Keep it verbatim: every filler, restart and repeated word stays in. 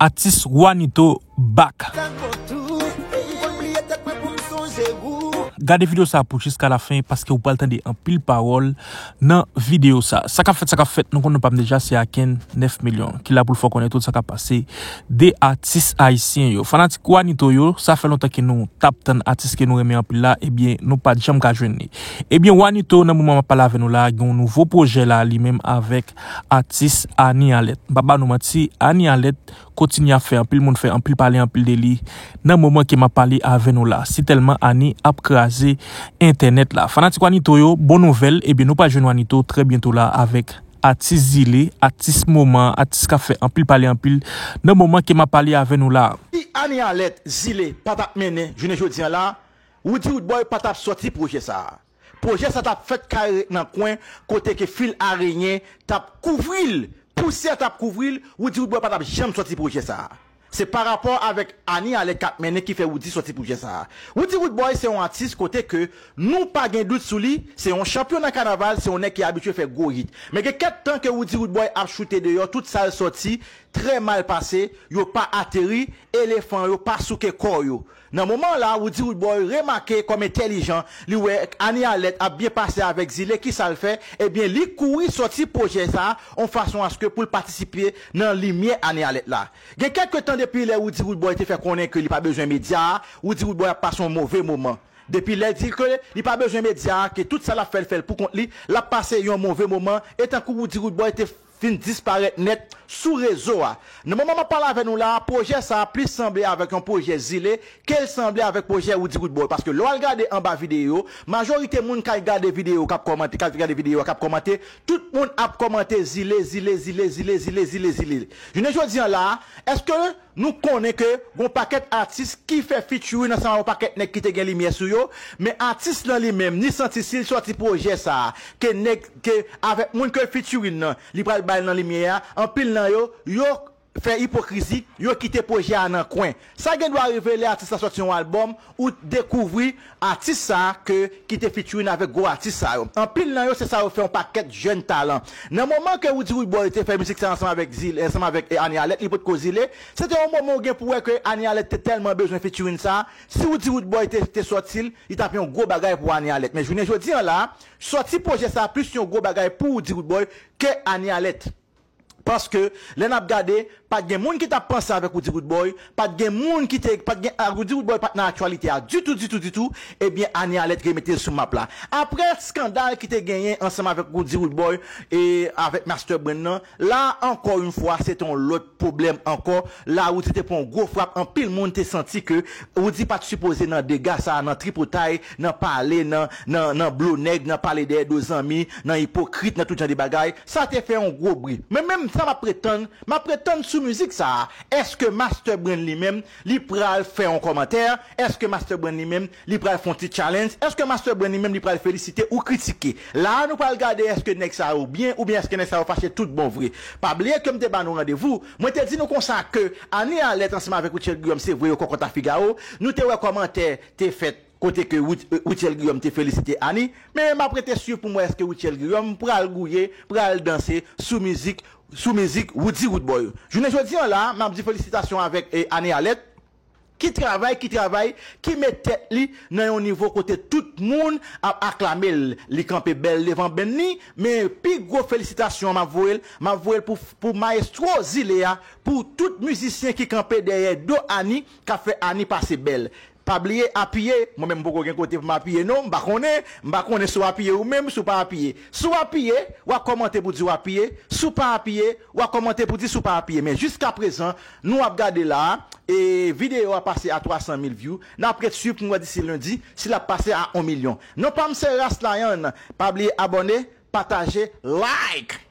Atis Wanito back. Gade videyo sa pou jiska lafen paske ou pral tande anpil pawòl nan videyo sa. Sa k ap fèt, sa k ap fèt, nou konn nou pa m deja, se Aken nèf milyon ki la pou l fè w konnen tout sa k ap pase de atis ayisyen yo. Fanatik Wanito yo, sa fè lontan ke nou t ap tann atis ke nou renmen anpil la, ebyen, nou pa t janm ka jwenn li. Ebyen, Wanito, nan moman m ap pale avè nou la, gen yon nouvo pwojè la, li menm avèk atis Ani Alèt. M pa ba nou manti, Ani Alèt kontinye ap fè anpil moun fè anpil pale anpil de li nan moman ke m ap pale avè nou la. Si tèlman Ani ap kraze entènèt la. Fanatik Wanito yo, bon nouvèl, ebyen, nou pral jwenn Wanito trè byento la avèk atis Zile, atis moman, atis k ap fè anpil pale anpil nan moman ke m ap pale avè nou la. Si Ani Alèt, Zile pa t ap mennen jounen jodi an la, Roody Roodboy pa t ap sòti pwojè sa a. Pwojè sa t ap fèt kare nan kwen kote ke fil arenyen t ap kouvri l, pousyè t ap kouvri l, Roody Roodboy pa t ap janm sòti pwojè sa a. Se pa rapò avèk Ani Alèt k ap mennen ki fè Roody sòti pwojè sa a. Roody Roodboy se yon atis kote ke nou pa gen dout sou li, se yon chanpyon nan kanaval, se yon nèg ki abitye fè gwo hit. Men gen kèk tan ke Roody Roodboy ap choute deyò, tout sa l sòti trè mal pase, yo pa ateri, elefan yo pa souke kò yo. Nan moman la, Roody Roodboy remake kòm entèlijan, li wè Ani Alèt ap byen pase avèk Zile, kisa l fè? Ebyen, li kouri sòti pwojè sa a, yon fason aske pou l patisipe nan limyè Ani Alèt la. Gen kèk tan depi lè Roody Roodboy te fè konnen ke li pa bezwen medya a, Roody Roodboy ap pase yon move moman. Depi lè l di ke li pa bezwen medya a, ke tout sa l ap fè, l fè l pou kont li, l ap pase yon move moman, e tankou Roody Roodboy te fin disparèt nèt sou rezo a. Nan moman m ap pale avè nou la, pwojè sa a plis sanble avèk yon pwojè Zile ke l sanble avèk pwojè Roody Roodboy. Paske lè w al gade anba videyo, majorite moun k al gade videyo, k ap kòmante, k al gade videyo a, k ap kòmante, tout moun ap kòmante Zile, Zile, Zile, Zile, Zile, Zile, Zile. Jounen jodi an la, èske nou konnen ke gon pakèt atis ki fè featuring ansanm ak yon pakèt nèg ki te gen limyè sou yo, men atis lan li menm, li santi si l sòti pwojè sa a, ke nèg, ke avèk moun ke l featuring nan, li pral bay nan limyè a, anpil nan yo, yo fè ipokrizi, yo kite pwojè a nan kwen. Sa gen dwa rive lè atis la sòti yon albòm, ou dekouvri atis sa a ke, ki te featuring avèk gwo atis sa yo. Anpil nan yo, se sa yo fè yon pakèt jèn talan. Nan moman ke Roody Roodboy te fè mizik sa ansanm avèk Zile, ansanm avèk, e, Ani Alèt, li potko Zile, se te yon moman ou gen pou wè ke Ani Alèt te tèlman bezwen featuring sa. Si Roody Roodboy te, te sòti l, li t ap yon gwo bagay pou Ani Alèt. Men jounen jodi an la, sòti pwojè sa plis yon gwo bagay pou Roody Roodboy ke Ani Alèt. Paske, lè n ap gade, pa t gen moun ki t ap panse avèk Roody Roodboy, pa t gen moun ki te, pa t gen, a, Roody Roodboy pa t nan aktyalite a ditou, ditou, ditou, ebyen, Ani Alèt remete l sou map la. Apre eskandal ki te genyen ansanm avèk Roody Roodboy e avèk Master Brand nan, la, ankò yon fwa, se te yon lòt pwoblèm ankò. La, Roody te pran yon gwo frap, anpil moun te santi ke Roody pa t sipoze nan dega sa, nan tripotay, nan pale, nan, nan, nan blo nèg, nan pale dèyè do zanmi, nan ipokrit, nan tout jan de bagay. Sa te fè yon gwo bri. Men menm sa m ap pretann, m ap pretann sou mizik sa a. Èske Master Brand li menm, li pral fè yon kòmantè? Èske Master Brand li menm, li pral fè yon ti challenge? Èske Master Brand li menm, li pral felisite ou kritike? La a, nou pral gade èske nèg sa yo byen oubyen èske nèg sa yo fache tout bon vre. Pa bliye ke m te ba nou randevou. Mwen te di nou konsa ke Ani Alèt ansanm avèk Rutshelle Guillaume, se vre yo kòkòt a Figaro. Nou te wè kòmantè te fèt kote ke Rut-, Rutshelle Guillaume te felisite Ani. Men m ap rete swiv pou m wè èske Rutshelle Guillaume pral gouye, pral danse sou mizik, sou mizik Roody Roodboy. Jounen jodi an la, m ap di felisitasyon avèk, e, Ani Alèt. Ki travay, ki travay, ki met tèt li nan yon nivo kote tout moun ap aklame l. Li kanpe bèl devan band li, men pi gwo felisitasyon m ap voye l, m ap voye l pou, pou mayestwo Zile a, pou tout mizisyen ki kanpe dèyè do Ani, k ap fè Ani pase bèl. Pa bliye apiye, mwen menm m poko gen kote pou m apiye non, m pa konnen, m pa konnen si w apiye ou menm, si w pa apiye. Si w apiye, w a kòmante pou di w apiye, si w pa apiye, w a kòmante pou di si w pa apiye. Men jiskaprezan, nou ap gade la, e videyo a pase a twa san mil view. N ap ret swiv pou n wè disi lendi si l ap pase a yon milyon. Non pa m se Ras Lion. Pa bliye abòne, pataje, like!